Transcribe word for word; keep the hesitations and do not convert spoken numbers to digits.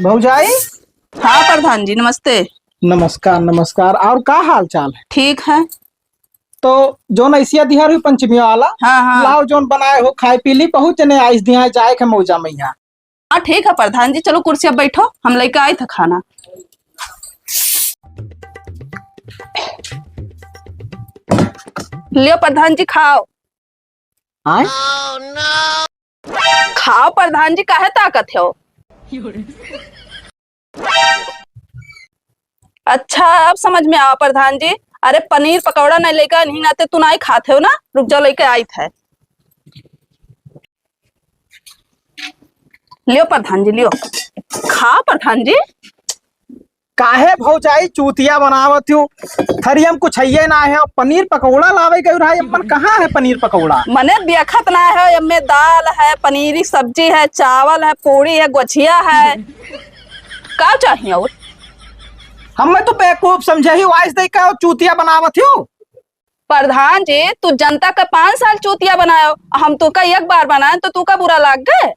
भौजाई। हाँ प्रधान जी, नमस्ते। नमस्कार, नमस्कार। और का हाल चाल है? ठीक है। तो जौन अइसिया दिहा रही पंचमी वाला, हाँ, हाँ। लाओ जौन बनाए हो, खाए पी ली। बहुत जने आइस दिहा जाए के मौजा में यहाँ। हाँ, ठीक है प्रधान जी, चलो कुर्सिया बैठो, हम लेके आई था खाना। लियो प्रधान जी, खाओ। आय? खाओ प्रधान जी, काहे ताकत हो? अच्छा, अब समझ में आवा प्रधान जी। अरे, पनीर पकौड़ा नहीं लेकर नहीं आते, तू नहीं खाते हो ना। रुक जाओ, लेके आई थे। लियो प्रधान जी, लियो, खाओ प्रधान जी। काहे भौजाई चूतिया बनावत हो? थरिया में कुछ हइये ना है। पनीर पकौड़ा लावे गए रहा, एमन कहाँ है पनीर पकौड़ा? मने देखत ना है, एमे दाल है, पनीर की सब्जी है, चावल है, पूड़ी है, गोछिया है। का चाहिए और? हमें तो बेवकूफ समझे ही, वाइस दे का चूतिया बनावत हो। प्रधान जी, तू जनता का पाँच साल चूतिया बनायो, हम तू का एक बार बनाए तो तू का बुरा लाग गए?